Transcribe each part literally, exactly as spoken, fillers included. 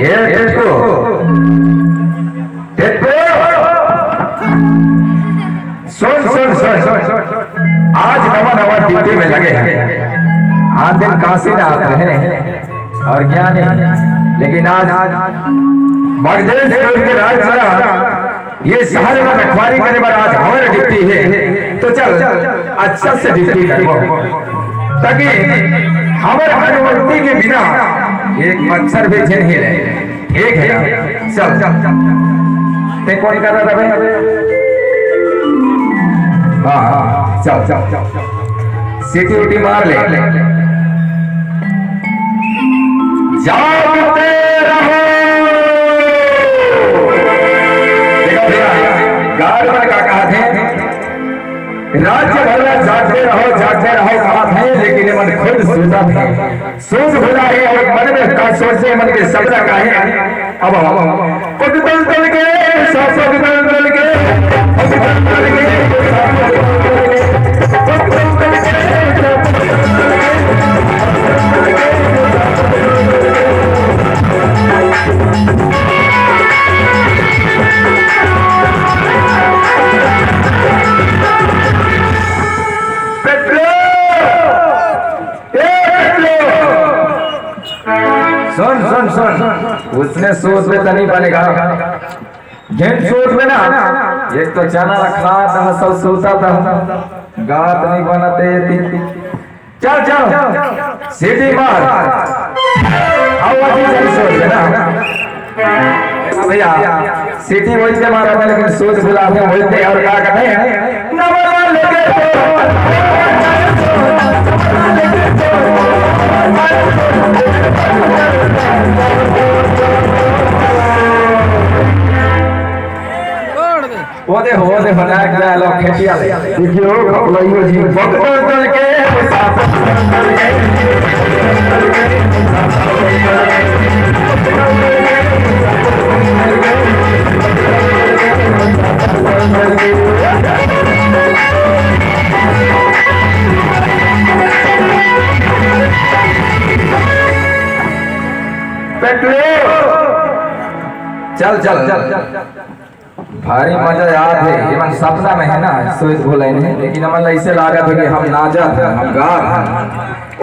ए टेटको, टेटको, सुन, सुन, सुन, सुन। आज नवा नवा ड्यूटी में लगे हैं। आन दिन काशी में आत रहे और ज्ञानी, लेकिन आज मगधेश के राज चला, ये शहर में रखवारी करे बर आज हमर ड्यूटी हे, तो चल अच्छा से ड्यूटी करबो, ताकि हमर अनुमति के बिना एक मच्छर भी झन हिले। ठीक है ना? चल, चल, चल। ते कौन कर रहा था भाई? हाँ, हाँ, चल, चल, चल, चल। सीटी उटी मार ले। जागते रहो। देखो भैया, गार्ड मन का कहा थे, राज्य भर में जागते रहो, जागते रहो कहा थे, लेकिन ये मन खुद सूता थे। सोच भुला है और मन में का सोचे, मन के सपना का है। अब, अब, अब, पग तल तल के, सा पग तल तल के, पग तल तल के, सा पग तल तल के, पग तल तल के, सा पग तल तल के। पेट्रो! ए, सुन, सुन, सुन। उसने सोच में तनी बनेगा। जेन सोच में ना, एक तो चना रखा था, सब सोता था। गात नहीं बनते। चल, चल। सीटी मार। आओ, अभी जेन सोच में ना। भैया, सीटी वही से मारा था, लेकिन सोच भुला थे, वही थे और क्या कहते हैं? नमन लेके तो, वो दे, वो दे, बना के लो, खेतिया ले। देखियो, खपलाइयो जी, भक्त दल के साथ। पेट्रो। चल, चल, चल, चल। भारी मजा आत हे। एमन सपना में हे ना, सोच भुलाइन हे, लेकिन हमन ला अइसे लागत हे कि हम नाचत हन, हम गात हन।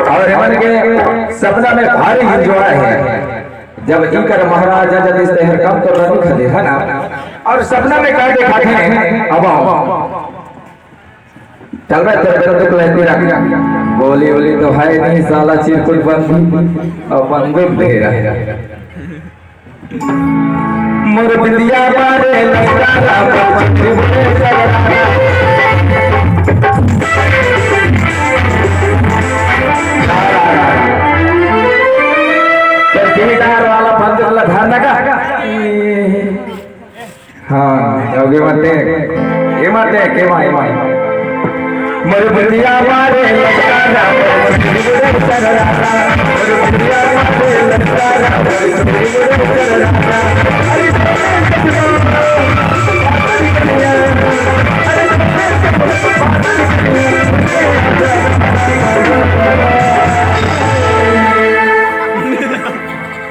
अउ एमन के सपना में भारी enjoy हे। जब इकर महाराज जब इस तेहर कम तो रंग खदे, है ना? अउ सपना में का देखाथे, अब आओ। चल बे, तेरे, तेरे दुख लेती रख। गोली वोली तो है नहीं, साला चिरकुट बंदूक अउ बंदूक ढेर हे। मोर बिंदिया मारे ललकारा, तो केदार वाला बंदूक ला धरना का। हाँ, अउ ये मते, ये मते, के माय, माय। मोर बिंदिया मारे ललकारा, मोर बिंदिया मारे ललकारा।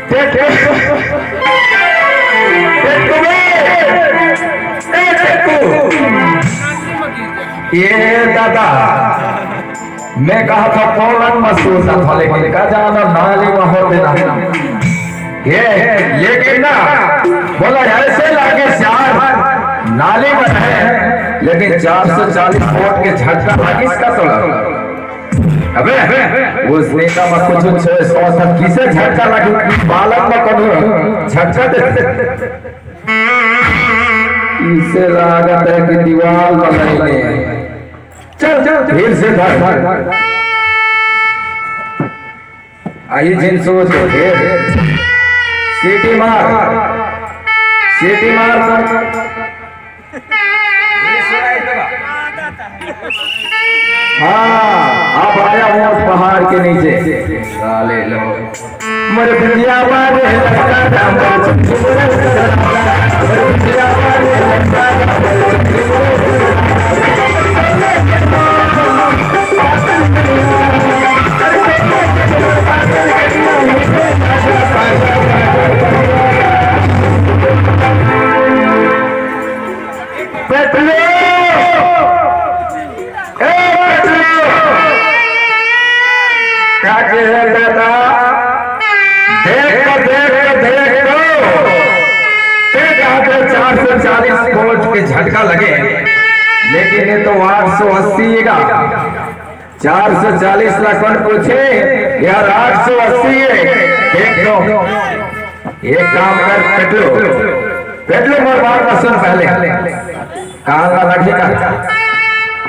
टेटू बे, ए टेटू। ए दादा, मैं कहा था पलंग में सोता था, लेकिन का जाना नाली में होते ना। ये, लेकिन ना, बोला ऐसे लागे चार नाली में है, लेकिन चार सौ चालीस वोल्ट के झटका लगिस का तो लगा। अबे, उस नेता में कुछ छह सौ था, किसे झटका लगी? बालक में कौन झटका दे? इसे लागत है कि दीवार में लगे हैं। चल, चल, फिर से धर, धर। आई जिन सोच, फिर सीटी मार, सीटी मार। हाँ, अब आया हूँ पहाड़ के नीचे। साले लोग। मोर बिंदिया मारे ललकारा, मोर बिंदिया मारे ललकारा। चालीस वोल्ट के झटका लगे, लेकिन ये तो आठ सौ अस्सी का। चार सौ चालीस ला कौन पूछे यार, आठ सौ अस्सी है। देख तो, एक काम कर, पेटलू, पेटलू, मोर बात ला सुन पहले। कान ला लाठी कर,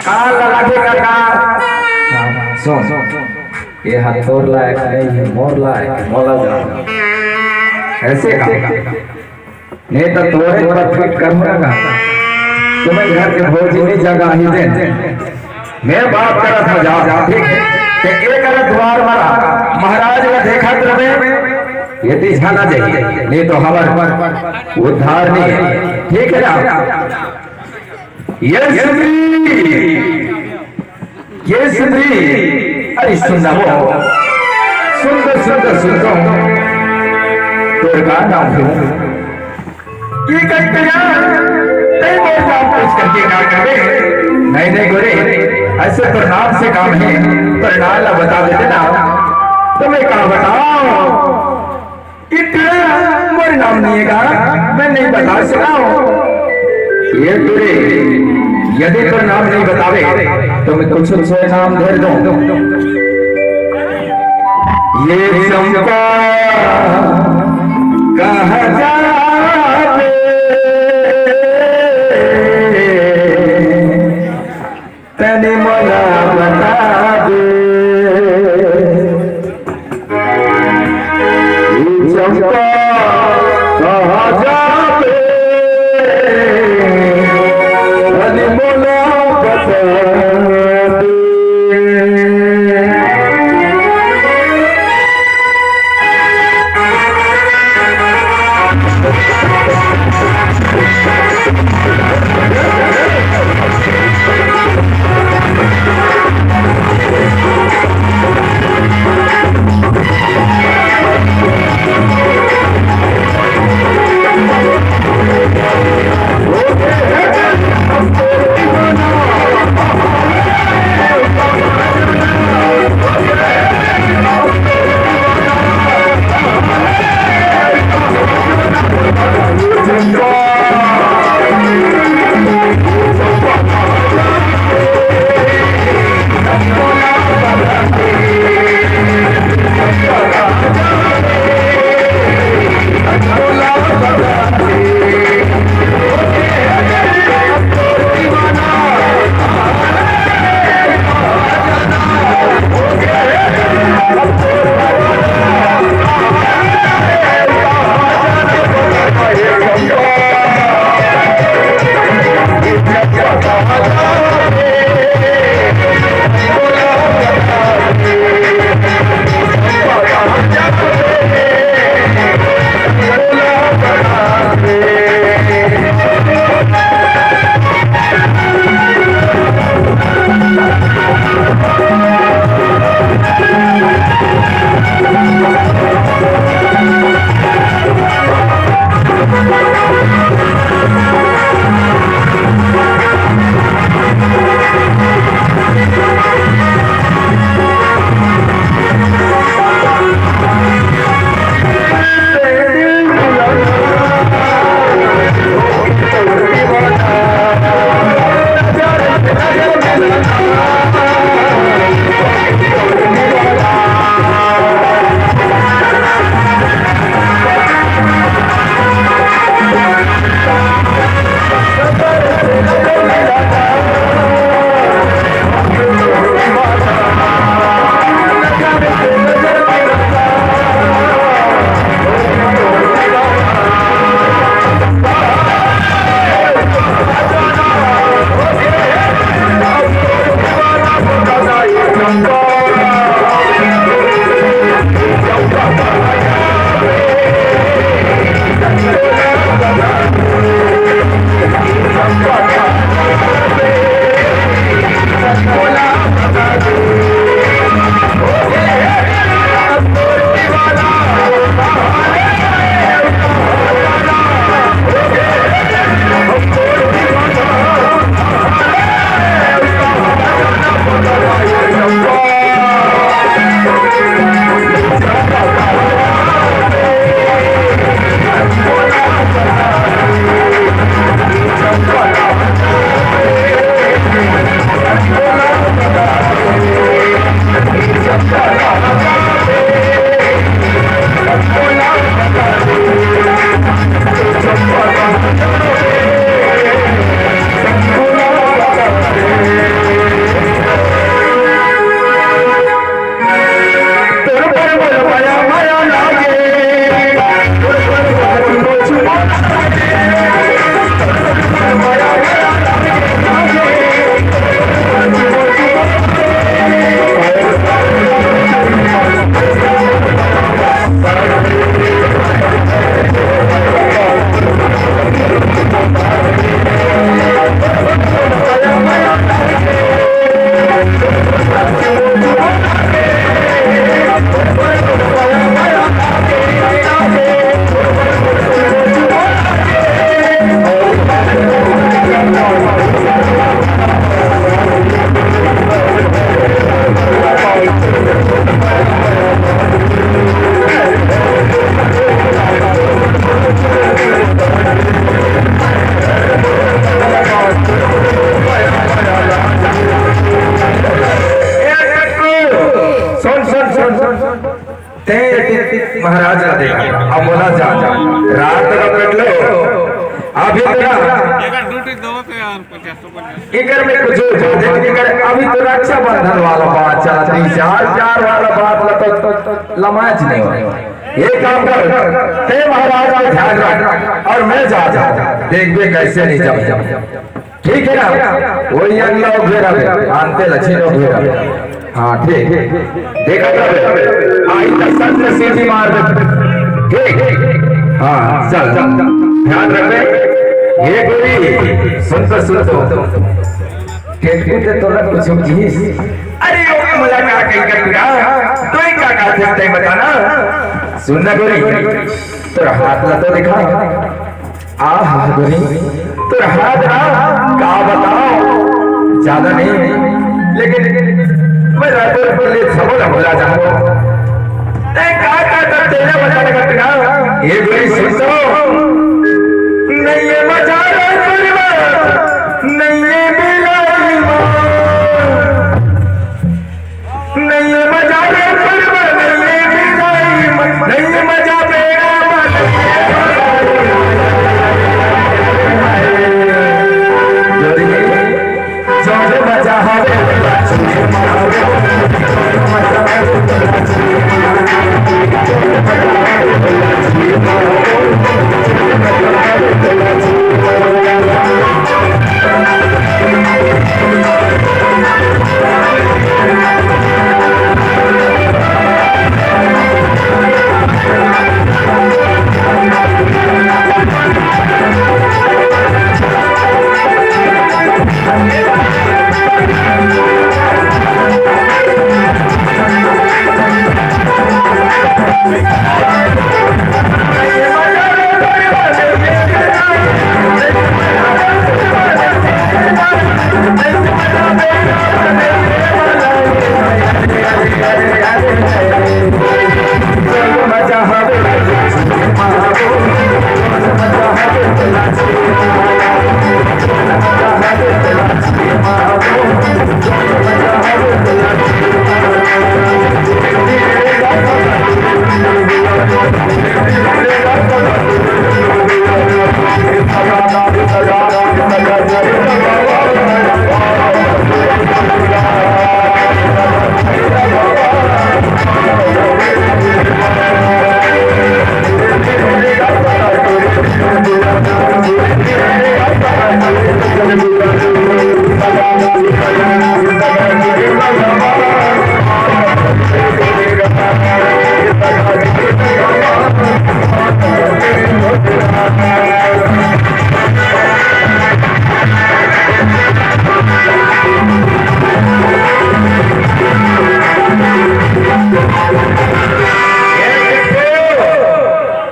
कान ला लाठी कर, कान। हाँ, सुन, ये हाथ तोर लायक नहीं है, मोर लायक, मोला जा। ऐसे का? नहीं तो तोरे पर फिट करूंगा का? तुम्हें घर के भोजनी जगह ही दे। मैं बात करत हूँ, जा, जा, ठीक है? ते एक अलग द्वार वाला महाराज ला देखत रहे, ये दिशा ना जाइए, नहीं तो हमारे उद्धार नहीं है, ठीक है ना? ये सुंदरी, ये सुंदरी, अरे सुन ना वो, सुन तो, सुन तो, सुन तो, तोर का नाम है? ये कई कया, कई बार नाम पूछ करके का करे? नहीं, नहीं गोरे, ऐसे तो नाम से काम है, तो नाम ला बता देते ना, तुम्हें का बताओ? इतना मोर नाम नहीं है का, मैं नहीं बता सकता हूँ। ये टुरे, यदि तोर नाम नहीं बतावे, तो मैं कुछ सोए नाम धर दूं। ये चंपा कहाँ जावे, तनी मोला बता दे। चंपा कहाँ जाबे, तनी मोला बता दे। बोला जा, रात का कट लो। अभी तेरा एकर ड्यूटी दो तो यार, पचास रुपये। इकर में कुछ हो जाते, इकर अभी तो रक्षाबंधन वाला बात चलत रही, चार, चार वाला बात ला तो, तो, तो लमाज नहीं हो। ये काम कर, ते महाराज का ध्यान रख और मैं जा, जा, देख बे कैसे नहीं जाऊँ। ठीक है ना? वही अगला उभे रहे, आनते लक्षण उभे रहे। हाँ, ठीक। देखा रहे, आई तो सत्य सीधी मार दे। ठीक। हाँ, चल, चल। ध्यान रखे। ये गोरी, सुन तो, सुन तो। टेम्पू ते तोला कुछ किहिस। अरे, ओके, मुलाकात कहीं का टुरा। तो ही का कहते हैं, बताना। सुन ना गोरी, तोरा हाथ ला तो दिखा। आहा, गोरी, तोर हाथ ना, का बताओ, ज्यादा नहीं, लेकिन मैं रातों पहले सबो ला भुला जाऊं। तै का का कर तेला बता लगा तेरा, ये गोरी सुन तो, नहीं ये मजा रे परिवार, नहीं ये मिला ईमान। नहीं मजा रे फुलवा, नहीं विदाई, नहीं मजा मेरा मन। जो मजा हवे,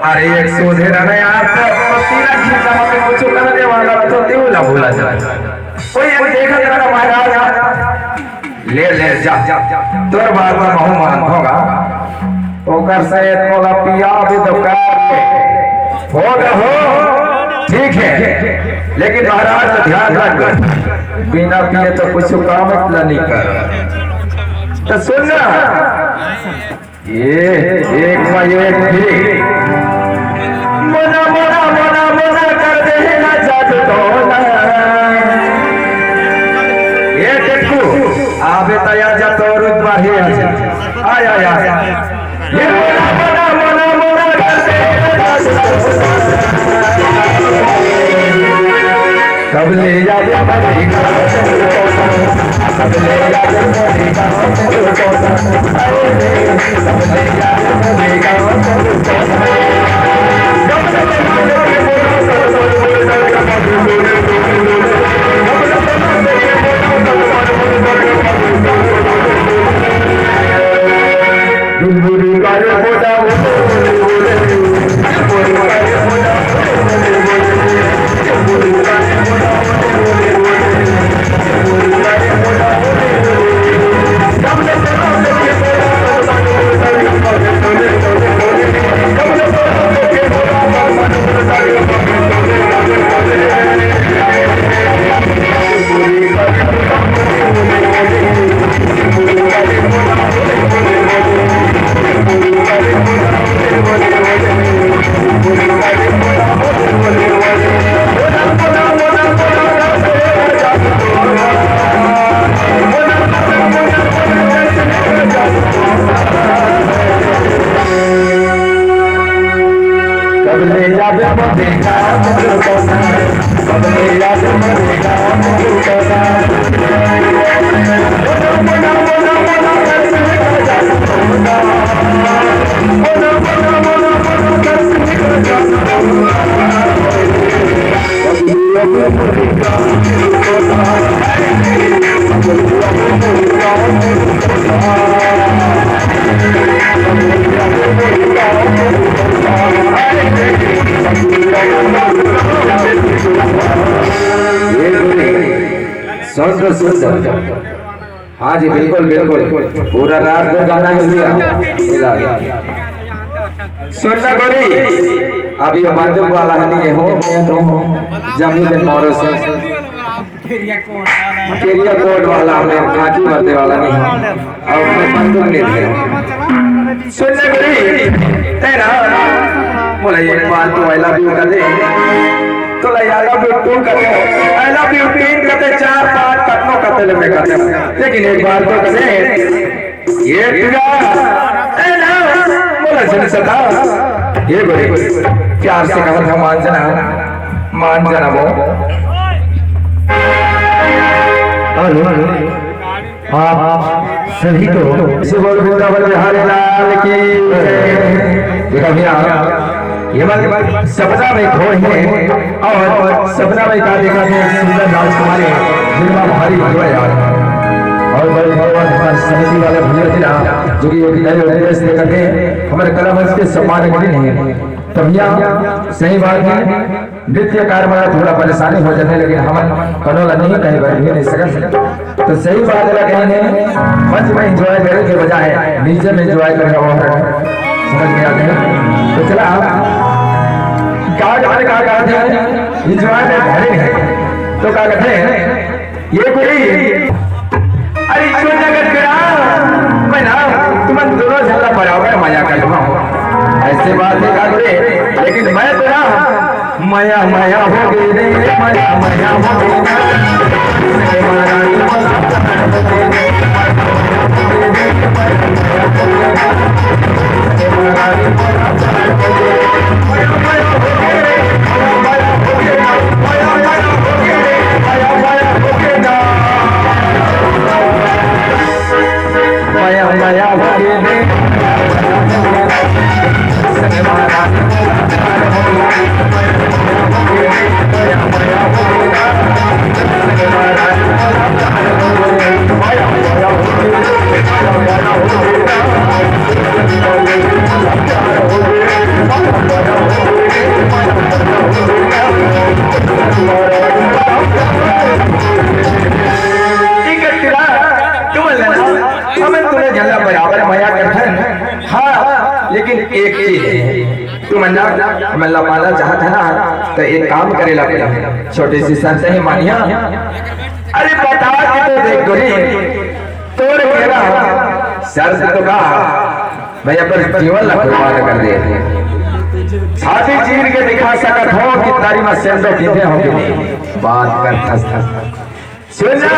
अरे, एक सोझे रहना यार, तो तीन घंटा में कुछ करने वाला तो दिल ना भूला जाए। कोई एक देखा करना महाराज, ले, ले, जा, जा, जा। तोर बात में महू मान होगा। ओकर से तोला पिया भी तो कर ले। होगा हो, ठीक है। लेकिन महाराज तो ध्यान रख, बिना पिए तो कुछ काम इतना नहीं कर। तो सुन ना, ये एक में एक भी। मोना, मोना, मोना, मोना कर दे ना जादू टोना। ये टेक्कू, आबे तैयार जा तो रुक बाहे आ जा। आ, आ, आ। ये मोना, मोना, मोना, मोना कर दे ना जादू टोना। कब ले जावे मरेगा, कब ले जावे मरेगा। सुंदर, सुंदर। हाँ जी, बिल्कुल, बिल्कुल। पूरा रात को गाना है भैया। सुन ना गोरी, अभी ये बंदूक वाला है नहीं हो, जमीन में मारो से। केरिया कोट वाला, हमने खाकी वर्दी वाला नहीं हो। अब मैं बंदूक नहीं थे। सुन ना गोरी, तेरा बोला एक बार तो I love you कर दे। तो ला I love you two कर दे, I love you तीन कर दे, चार, पाँच, कतनो कर दे, मैं कर दे। लेकिन एक बार तो कर दे। ये पूरा, ए ना, बोला जन सदा। ये बड़े प्यार से कहा था, मान जाना, मान जाना वो। Hello, hello. आप सभी को श्री बोल वृंदावन बिहारी लाल की जय। देखा भैया, ये बात सपना में खोए हैं और सपना में क्या देखा था, एक सुंदर राजकुमारी, जिनका भारी भगवा यार, और बड़े भगवान हमारे समिति वाले भैया जी ना, जो कि एक नए उपदेश लेकर के हमारे कला मंच के सम्मान के लिए नहीं है। तो भैया, सही बात है, नृत्यकार मन थोड़ा परेशानी हो जाथे, लेकिन हमन कोनो ला नहीं कहे बर भी नहीं सकत। तो सही बात ला कहे हे, मंच में एंजॉय करे के बजाय नीचे में एंजॉय करना वो है, समझ में आथे। तो चला, का गाने का गाथे, एंजॉय में भरे नहीं। तो का कहते हैं, ये कोई, अरे, सुन जगत के राम, मैं ना तुमन दोनों झन ला बराबर मजा कर दूंगा। ऐसे बात नहीं कर रे, लेकिन मैं तो ना मया मया हो गई रे, मया मया हो गई। ठीक है, तेरा, तुमन ला ना, हमन तुमन झन ला बराबर मया करथन। हाँ, लेकिन एक चीज है, तुमन ना, हमन ला पाना चाहत है ना, तो एक काम करे ला पड़ही। छोटी सी शर्त है, मानिया। अरे बता के तो देख गोरी, तोर मेरा शर्त तो का, मैं अपन जीवन ला कुर्बान कर दे। छाती चीर के दिखा सकत हो कि तारी में सेंडो कितने हो कि नहीं। बात कर थस थस। सुन ना,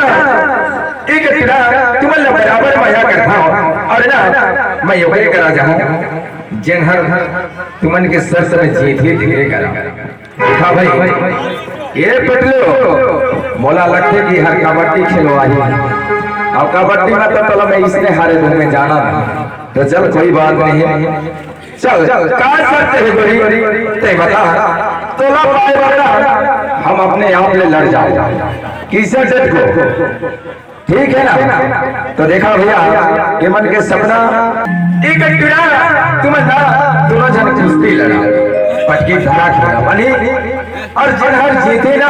एक तेरा तुमन ला बराबर मया करता हूँ, और ना मैं योगे करा जाऊँ, जेन हर तुमन के शर्त में जीत ही धीरे करा। हाँ भाई, ये पटलो, मोला लगथे कि हर कबड्डी खेलवाही, और कबड्डी में तो तोला मैं इसने हारे दूँ, मैं जाना ना। तो चल, कोई बात नहीं, चल, का शर्त है गोरी, ते बता, तोला पाए वाला हम अपने आप ले लड़ जाओ, किसे डट को। ठीक है ना? तो देखा भैया, ये मन के सपना, एक टुरा, तुम ना दोनों जन कुश्ती लड़ा, पटकी धरा खेला बनी, और जेन हर जीते ना,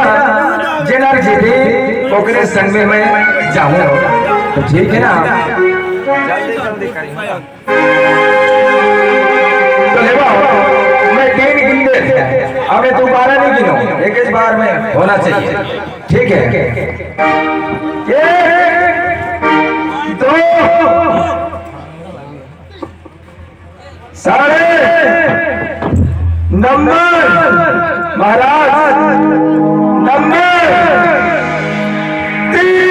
जेन हर जीते, ओकरे संग में मैं जाऊँ। तो ठीक है ना? तो लेवा, मैं तीन गिन दे, हमें दोबारा नहीं गिनो, एक ही बार में होना चाहिए। ठीक है, एक, दो, साढ़े नंबर महाराज, नंबर तीन।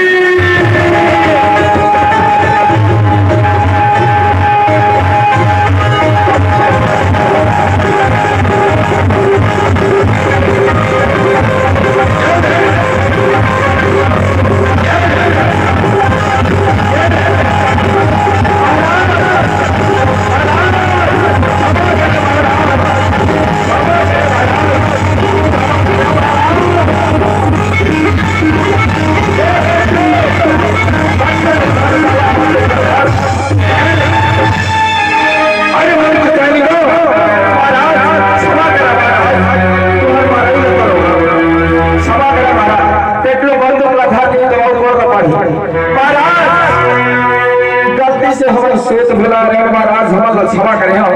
हमन ला क्षमा करे हव।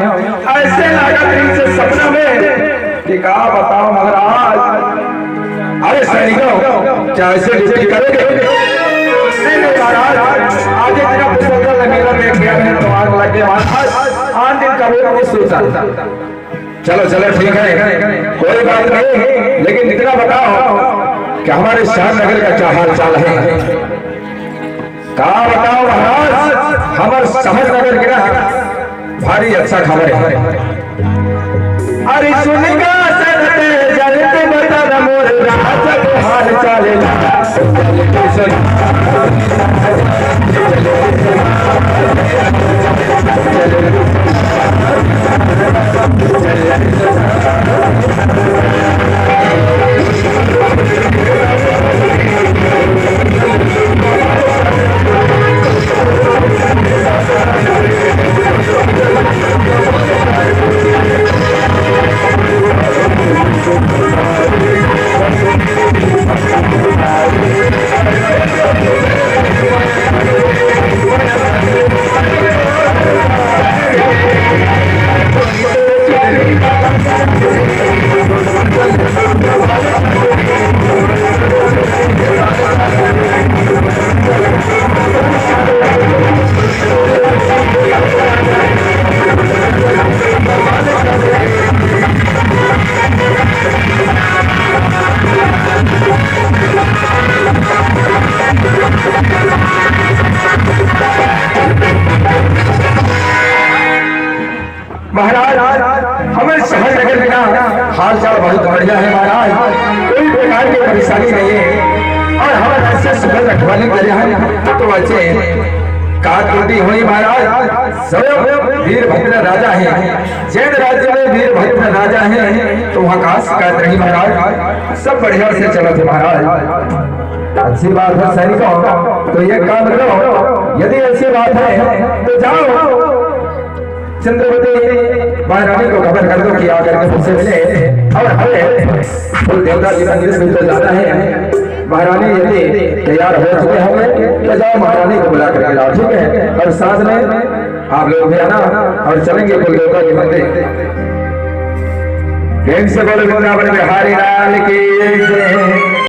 ऐसे लागत रहिस हे सपना में कि का बताओ महाराज। अरे सैनिकों, क्या ऐसे ड्यूटी करोगे? नहीं, नहीं महाराज, आज इतना प्रपोजल है, मेला में गया है तो आग लग गया महाराज। आज दिन का वो नहीं सोचा। चलो, चलो, ठीक है, कोई बात नहीं, लेकिन इतना बताओ कि हमारे शहर नगर का क्या हाल चाल है? का बताओ महाराज, हमर शहर नगर के ना भारी अच्छा खबर है। अरे सुन का सनत जनित बता मोर राज के हाल चाल। महाराज, हमारे शहर नगर में ना हाल चाल बहुत बढ़िया है महाराज, कोई प्रकार की परेशानी नहीं है। और हमारे ऐसे सुखद रखवाली करे हैं तो अच्छे का त्रुटि हुई महाराज, स्वयं वीरभद्र राजा है। जैन राज्य में वीरभद्र राजा है तो वहाँ का शिकायत नहीं महाराज, सब बढ़िया से चलत है महाराज। अच्छी बात है सैनिकों, तो ये काम करो, यदि ऐसी बात है तो जाओ चंद्रवती महारानी को खबर कर दो कि आकर के मुझसे मिले और हमें कुल देवता के मंदिर में तो जाना है। महारानी यदि तैयार हो चुके होंगे तो जाओ महारानी को बुला करके लाओ, ठीक है? और साथ में आप लोग भी आना और चलेंगे कुल देवता के मंदिर। प्रेम से बोलो वृंदावन बिहारी लाल की जय।